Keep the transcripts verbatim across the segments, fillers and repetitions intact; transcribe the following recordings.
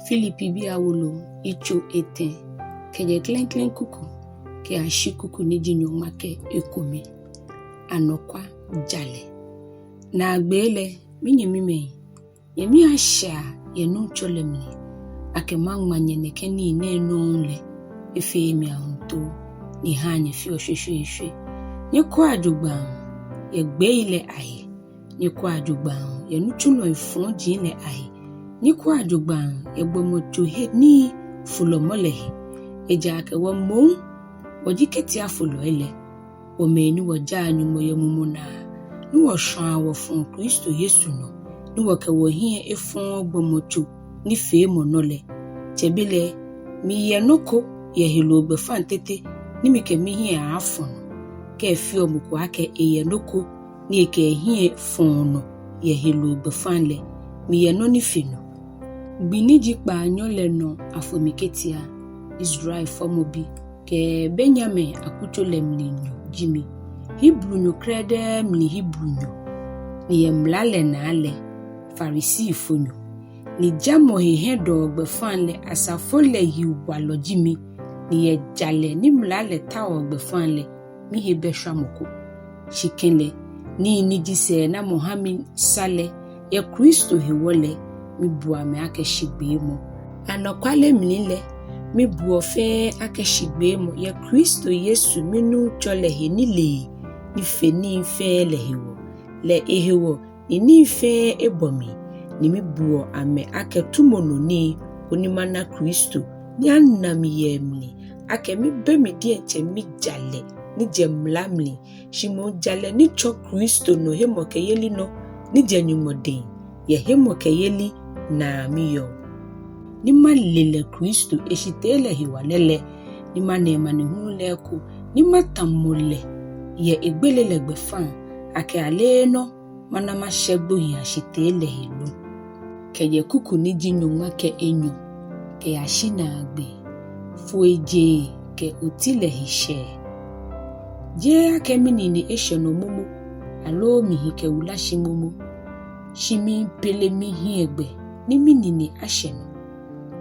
Filipibii awolo, yitso etɛ, kɛjɛ klɛŋklɛŋ kuku kɛyashi kuku ni ji nyɔŋma kɛ ekome. Anɔkwa jalɛ. Naagbee lɛ, minyɛmimɛi, nyɛmii ashɛa yɛ Nuŋtsɔ lɛ mli, akɛ maŋma nyɛ nɛkɛ nii nɛɛ nɔŋŋ lɛ, efeee mi ahunto, ni ehaa nyɛfeɔ shweshweeshwe. Nyɛkwɛa jogbaŋŋ yɛ gbei lɛ ahe, nyɛkwɛa jogbaŋŋ yɛ nitsulɔi fɔji lɛ ahe, nyɛkwɛa jogbaŋŋ yɛ gbɔmɔtso he nii folɔmɔ lɛ he. Ejaakɛ wɔ moŋ wɔji ketiafolɔi lɛ, wɔ mɛi ni wɔjaa Nyɔŋmɔ yɛ mumɔ naa, ni wɔshwaa wɔfɔɔ Kristo Yesu nɔ, ni wɔkɛ wɔhiɛ efɔɔɔ gbɔmɔtso nifeemɔ nɔ lɛ. Tsɛbelɛ, miyɛ nɔ ko yɛ heloo gbɛfaŋ tete, ni mikɛ mihiɛ aaafɔ nɔ. Kɛ efeɔ mɔ ko akɛ eyɛ nɔ ko ni ekɛ ehiɛ fɔɔ nɔ yɛ heloo gbɛfaŋ lɛ, miyɛ nɔ ni fe no. Gbi ni ji kpaanyɔ lɛ nɔ afo mi ketia, Israel fɔmɔbi, kɛ Benyamin akutso lɛ mli nyo ji mi, Hebrinyo krɛdɛɛ mli Hebrinyo, ni yɛ mla lɛ naa lɛ Farisifonyo, ni jamɔ he hiɛdɔɔ gbɛfaŋ lɛ asafo lɛ yiwalɔ ji mi, ni yɛ jalɛ ni mla lɛ taoɔ gbɛfaŋ lɛ, mihe bɛ shwamɔ ko. Shi kɛlɛ, nii ni ji sɛɛnamɔ ha mi sa lɛ, yɛ Kristo hewɔ lɛ, mibuɔ amɛ akɛ shigbeemɔ. Anɔkwale mli lɛ, mibuɔ fɛɛ akɛ shigbeemɔ yɛ Kristo Yesu mi-Nuŋtsɔ lɛ he nilee ni fe nii fɛɛ lɛ hewɔ. Lɛ ehewɔ ni nii fɛɛ ebɔ mli, ni mibuɔ amɛ akɛ tumɔnɔ nii, koni mana Kristo, ni ana mi yɛ emli, akɛ mibɛ mi diɛŋtsɛ mijalɛ ni jɛ mla mli, shi moŋ jalɛ ni tsɔ Kristo nɔ hemɔkɛyeli nɔ ni jɛ Nyɔŋmɔ dɛŋ, yɛ hemɔkɛyeli naa miyɔɔ. Ni male lɛ Kristo eshitee lɛ hewalɛ lɛ, ni mana emanehulu lɛ eko, ni matamɔ lɛ yɛ egbele lɛ gbɛfaŋ, akɛ aleenɔ mana mashɛ gbohii ashitee lɛ he lo. Kɛjɛ kuku ni ji nyɔŋma kɛ enyɔ kɛyashi naagbee. Foijee kɛ oti lɛ he shɛɛ. Jeee akɛ minine eshɛ nɔ momo, aloo mihi kɛ wula shi momo, shi miipele mihiɛ gbɛ ni minine ashɛ nɔ,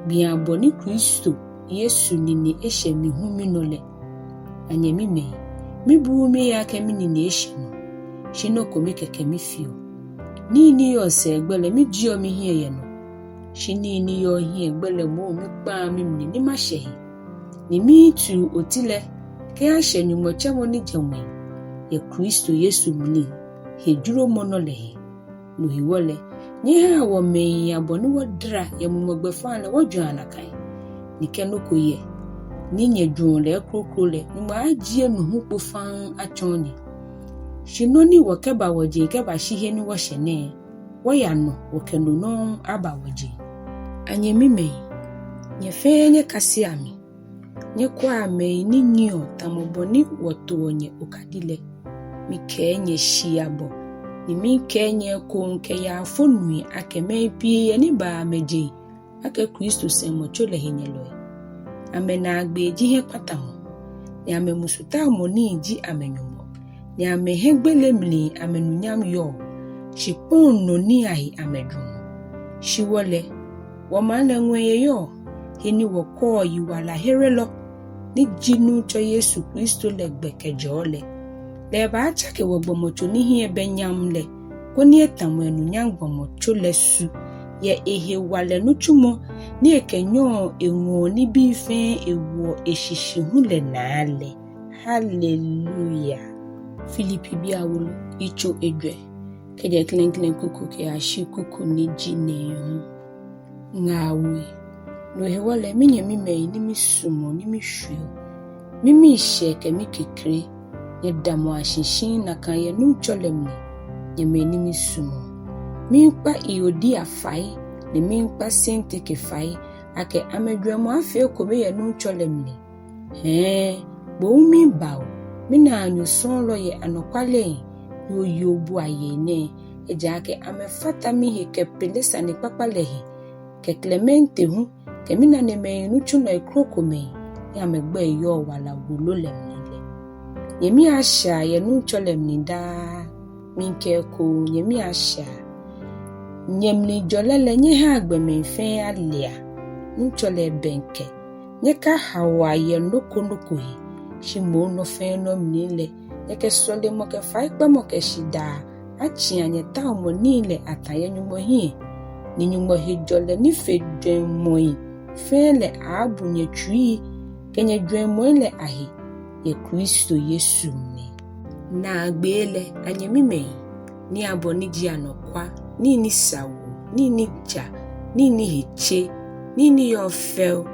gbii abɔ ni Kristo Yesu nine eshɛ mi hu minɔ lɛ. Anyɛmimɛi, mibuuu mihe akɛ minine eshɛ nɔ, shi nɔ kome kɛkɛ mifeɔ. Nii ni yɔɔ sɛɛgbɛ lɛ mijieɔ mihiɛ yɛ nɔ, shi nii ni yɔɔ hiɛgbɛ lɛ moŋ mikpaa mimli ni mashɛ he. Ni miitiu oti lɛ kɛyashɛ Nyɔŋmɔ tsɛmɔ ni jɛ ŋwɛi yɛ Kristo Yesu mli he juromɔ nɔ lɛ he. No hewɔ lɛ, nyɛhaa wɔ mɛi abɔ ni wɔdara yɛ Mumɔ gbɛfaŋ lɛ wɔjwɛŋa nakai. Ni kɛ nɔ ko yɛ ni nyɛjwɛŋɔ lɛ kroko lɛ, Nyɔŋmɔ aaajie no hu kpo faŋŋ atsɔɔ nyɛ. Shi nɔ ni wɔkɛba wɔjeŋ kɛbashi he ni wɔshɛ nɛɛ, wɔya nɔ wɔkɛ no nɔŋŋ aba wɔjeŋ. Anyɛmimɛi, nyɛ fɛɛ nyɛkasea mi. Nyɛkwɛa mɛi ni nyiɛɔ tamɔ bɔ ni wɔtoɔ nyɛ okadi lɛ. Mikɛɛ nyɛ shii abɔ, ni miikɛɛ nyɛ ekoŋŋ kɛ yaafonui akɛ mɛi pii yɛ ni baa amɛjeŋ akɛ Kristo sɛŋmɔtso lɛ henyɛlɔi. Amɛnaagbee ji hiɛkpatamɔ, ni amɛmusutaamɔ nii ji amɛnyɔmɔ, ni amɛhiɛgbele mli amɛnunyam yɔɔ, shikpɔŋ nɔ nii ahe amɛjwɛŋɔ. Shi wɔ lɛ, wɔmaŋ lɛ ŋwɛi eyɔɔ, he ni wɔkwɛɔ yiwalaherelɔ ni ji Nuŋtsɔ Yesu Kristo lɛ gbɛ kɛjɛɔ lɛ. Lɛ ebaatsake wɔgbɔmɔtso ni hiɛ bɛ nyam lɛ, koni etamɔ enunyam gbɔmɔtso lɛ su, yɛ ehewalɛ nitsumɔ ni ekɛnyɛɔ eŋɔɔ nibii fɛɛ ewoɔ eshishi hu lɛ naa lɛ. Haleluya. Filipibii awolo, yitso ejwɛ, kɛjɛ klɛŋklɛŋ kuku kɛyashi kuku ni ji nɛɛhu. Ŋaawoi. No hewɔ lɛ, minyɛmimɛi ni misumɔɔ ni mishweɔ, mimiishɛɛ kɛ mikekre, nyɛdamɔa shi shiŋŋ nakai yɛ Nuŋtsɔ lɛ mli, nyɛ mɛi ni misumɔɔ. Miikpa Euodia fai, ni miikpa Sintike fai, akɛ amɛjwɛŋmɔ afee ekome yɛ Nuŋtsɔ lɛ mli. Hɛɛ, bo hu miiba o, minaanyo sɔɔlɔ yɛ anɔkwale, ni oye obua yei nɛɛ, ejaakɛ amɛfata mihe kɛpele sanekpakpa lɛ he, kɛ Klemente hu, kɛ minanemɛi nitsulɔi krokomɛi ni amɛgbɛi yɔɔ wala wolo lɛ mli lɛ. Nyɛmii ashɛa yɛ Nuŋtsɔ lɛ mli daa. Miikɛɛ ekoŋŋ, nyɛmii ashɛa. Nyɛmlijɔlɛ lɛ nyɛhaa gbɔmɛi fɛɛ alea. Nuŋtsɔ lɛ ebɛŋkɛ. Nyɛkahaoa yɛ nɔ ko nɔ ko he, shi moŋ nɔ fɛɛ nɔ mli lɛ, nyɛkɛ sɔlemɔ kɛ faikpamɔ kɛ shidaa atsĩa nyɛtaomɔ nii lɛ atã yɛ Nyɔŋmɔ hiɛ. Ni Nyɔŋmɔ hejɔlɛ ni fe jwɛŋmɔi fɛɛ lɛ aaabu nyɛtsuii kɛ nyɛjwɛŋmɔi lɛ ahe yɛ Kristo Yesu mli. Naagbee lɛ, anyɛmimɛi, nii abɔ ni ji anɔkwa, nii ni sa woo, nii ni ja, nii ni he tse, nii ni yɔɔ fɛo,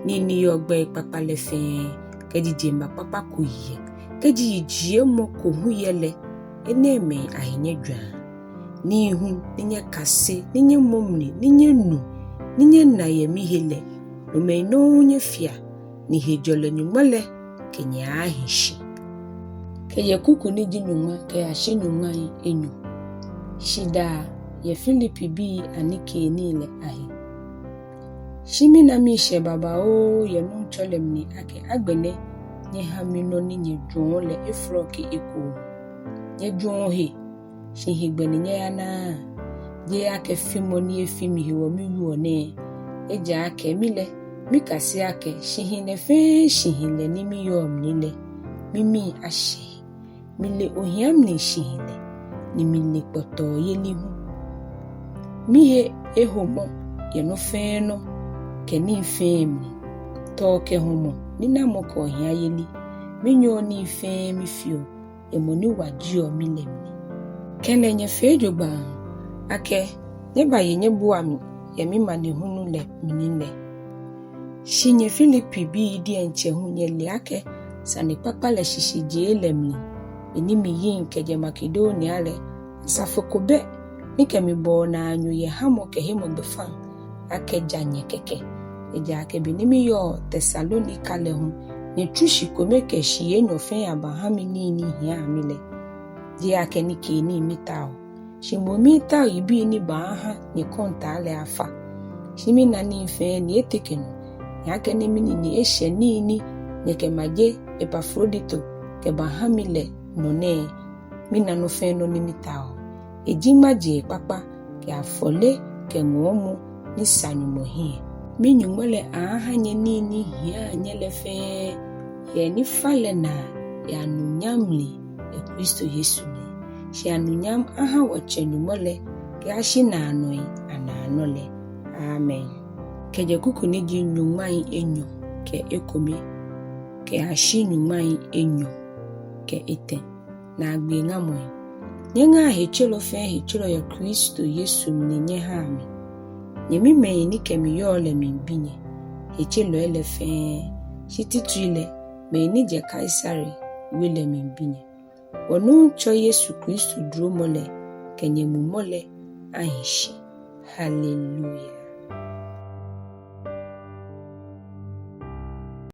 nii ni yɔɔ gbɛi kpakpa lɛ fɛɛ, kɛji jeŋba kpakpa ko yɛ, kɛji yijiemɔ ko hu yɛ lɛ, enɛɛmɛi ahe nyɛjwɛŋa. Nii hu ni nyɛkase, ni nyɛmɔ mli, ni nyɛnu, ni nyɛna yɛ mihe lɛ, nomɛi nɔŋŋ nyɛfea, ni hejɔlɛ Nyɔŋmɔ lɛ kɛ nyɛ aaahi shi. Kɛjɛ kuku ni ji nyɔŋma kɛyashi nyɔŋmai enyɔ. Shidaa yɛ Filipibii anikeenii lɛ ahe. Shi mina miishɛɛ babaoo yɛ Nuŋtsɔ lɛ mli akɛ agbɛnɛ nyɛha mi nɔ ni nyɛjwɛŋɔ lɛ efrɔke ekoŋŋ. Nyɛjwɛŋɔ he, shi hegbɛ ni nyɛyanaaa. Jeee akɛ fimɔ ni efi mi hewɔ miwieɔ nɛɛ, ejaakɛ mi lɛ, mikase akɛ shihilɛ fɛɛ shihilɛ ni miyɔɔ mli lɛ, mimii ashɛ he. Mile ohia mli shihilɛ, ni mile kpɔtɔɔyeli hu. Mihe ehomɔ yɛ nɔ fɛɛ nɔ kɛ nii fɛɛ mli, tɔɔ kɛ hɔmɔ, ninamɔ kɛ ohiayeli. Minyɛɔ nii fɛɛ mifeɔ yɛ mɔ ni wajeɔ mi lɛ mli. Kɛlɛ nyɛfee jogbaŋŋ akɛ nyɛbaye nyɛbua mi yɛ mimanehulu lɛ mli lɛ. Shi nyɛ Filipibii diɛŋtsɛ hu nyɛle akɛ sanekpakpa lɛ shishijee lɛ mli, be ni miyiŋ kɛjɛ Makedonia lɛ, asafo ko bɛ ni kɛ mi bɔɔ naanyo yɛ hamɔ kɛ hemɔ gbɛfaŋ, akɛ ja nyɛ kɛkɛ. Ejaakɛ be ni miyɔɔ Tesalonika lɛ hu, nyɛtsu shi kome kɛ shii enyɔ fɛɛ abaha mi nii ni hiaa mi lɛ. Jeee akɛ nikeenii mitaoɔ, shi moŋ mitao yibii ni baaha nyɛkɔntaa lɛ afa. Shi mina nii fɛɛ ni eteke nɔ, ni akɛni minine eshɛ nii ni nyɛkɛmaje Epafrodito kɛbaha mi lɛ nɔ nɛɛ, mina nɔ fɛɛ nɔ ni mitaoɔ. Eji ŋmajee kpakpa kɛ afɔle kɛ ŋɔɔmɔ ni sa Nyɔŋmɔ hiɛ. Mi-Nyɔŋmɔ lɛ aaaha nyɛ nii ni hiaa nyɛ lɛ fɛɛ yɛ nifalɛ naa yɛ anunyam mli yɛ Kristo Yesu mli. Shi anunyam aha wɔTsɛ Nyɔŋmɔ lɛ kɛyashi naanɔi anaanɔ lɛ. Amen. Kɛjɛ kuku ni ji nyɔŋmai enyɔ kɛ ekome kɛyashi nyɔŋmai enyɔ kɛ etɛ. Naagbee ŋamɔi. Nyɛŋaa hetselɔ fɛɛ hetselɔ yɛ Kristo Yesu mli nyɛhaa mi. Nyɛmimɛi ni kɛ mi yɔɔ lɛ miibi nyɛ. Hetselɔi lɛ fɛɛ, shi titri lɛ mɛi ni jɛ Kaisare we lɛ miibi nyɛ. WɔNuŋtsɔ Yesu Kristo duromɔ lɛ kɛ nyɛmumɔ lɛ ahi shi. Haleluya.